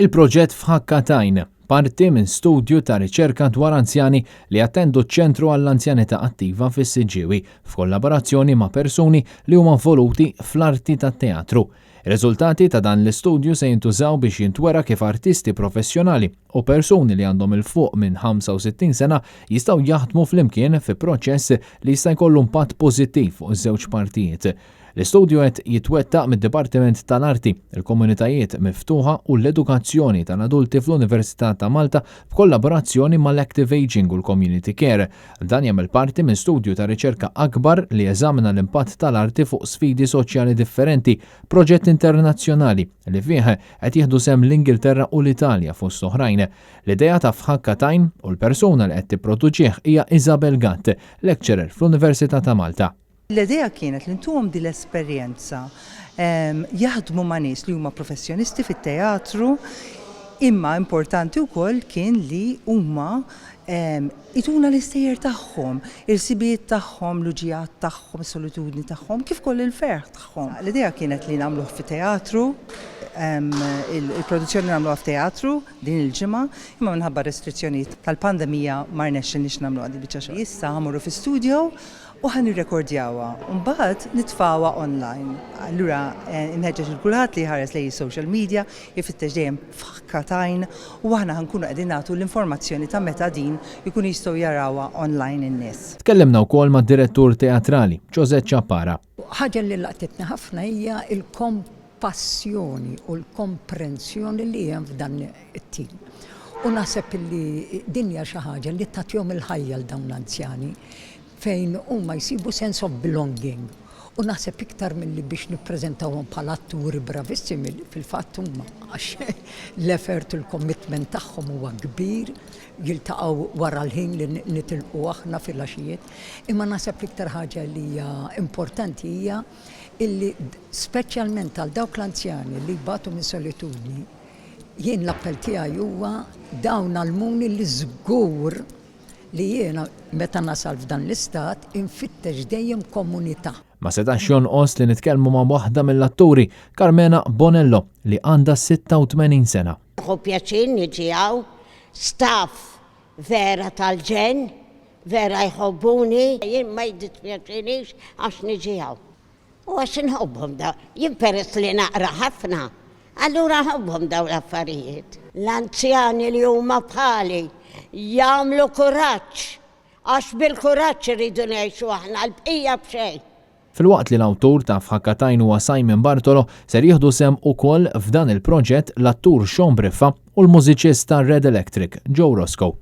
Il-proġett F'Ħakka t'Għajn, parti minn studju ta' riċerka dwar anzjani li jattendu ċ-Ċentru għall-Anzjanità Attiva fis-Siġġiewi, f'kollaborazzjoni ma' persuni li huma involuti fl-arti tat-teatru. Ir-riżultati ta' dan l-istudju se jintużaw biex jintwera kif artisti professjonali u persuni li għandhom 'il fuq minn 65 sena jistgħu jaħdmu flimkien fi proċess li jista' jkollu impatt pożittiv fuq iż-żewġ partijiet. L-istudju qed jitwettaq mid-Dipartiment tal-Arti, il-Komunitajiet Miftuħa u l-Edukazzjoni tal-Adulti fl-Università ta' Malta b'kollaborazzjoni mal-Active Ageing u l-Community Care. Dan jagħmel parti minn studju ta' riċerka akbar li jeżamina l-impatt tal-arti fuq sfidi soċjali differenti, proġett internazzjonali li fih qed jieħdu sehem l-Ingilterra u l-Italja fost oħrajn. L-idea ta' F'Ħakka t'Għajn u l-persuna li qed tipproduċih hija Isabel Gatt, lecturer fl-Università ta' Malta. L-idea kienet li ntuhom din l-esperjenza jaħdmu ma' nies li huma professjonisti fit-teatru, imma importanti wkoll kien li huma jtuna l-istejjer tagħhom, il-ħsibijiet tagħhom, l-uġigħat tagħhom, is-solitudni tagħhom, kif ukoll il-ferħ tagħhom. L-idea kienet li nagħmluh fi teatru, il-produzzjoni nagħmluha f'teatru din il-ġimgħa, imma minħabba r-restrizzjonijiet tal-pandemija ma rnexxilniex nagħmluha dil-biċċa xogħol. Issa ħa mmorru fi studio u ħa nirrekordjawha u mbagħad nitfgħuha online. Allura nħeġġeġ lil kulħadd li jħares lejn is-social media, ifittex dejjem f'Ħakka t'Għajn u aħna ħa nkunu qegħdin nagħtu l-informazzjoni ta' meta din ikunu jistgħu jarawha online in-nies. Tkellimna wkoll mad-direttur teatrali, Josette Ciappara. Ħaġa li laqtitni ħafna hija l-kompassjoni u l-komprensjoni li hemm f'dan it-tim. U naħseb li din hija xi ħaġa li tagħtihom il-ħajja 'l dawn l-anzjani. fejn huma jsibu sense of belonging u naħseb iktar milli biex nippreżentawhom bħala atturi bravissimi li fil-fatt huma għax l-effort u l-commitment tagħhom huwa kbir, jiltaqgħu wara l-ħin li nitilqu aħna filgħaxijiet. Imma naħseb l-iktar ħaġa li hija importanti hija illi speċjalment għal dawk l-anzjani li jbatu minn solitudni, jien l-appell tiegħi huwa dawn għallmuni li żgur li jiena meta nasal f'dan l-istat infittex dejjem komunità. Ma setax jonqos li nitkellmu ma' waħda mill-atturi, Carmena Bonello, li għandha 86 sena. Nieħu pjaċir niġi hawn, staff vera tal-ġenn, vera jħobbuni, jien ma jiddispjaċinix għax niġi hawn. U għax inħobbhom dawn, jien peress li naqra ħafna, allura nħobbhom dawn l-affarijiet. L-anzjani li huma bħali jagħmlu kuraġġ, għax bil-kuraġġ irridu ngħixu aħna, l-bqija b'xejn. Filwaqt li l-awtur ta' F'Ħakka t'Għajn huwa Simon Bartolo, ser jieħdu sehem ukoll f'dan il-proġett l-attur Sean Briffa u l-mużiċist ta' Red Electric, Joe Roscoe.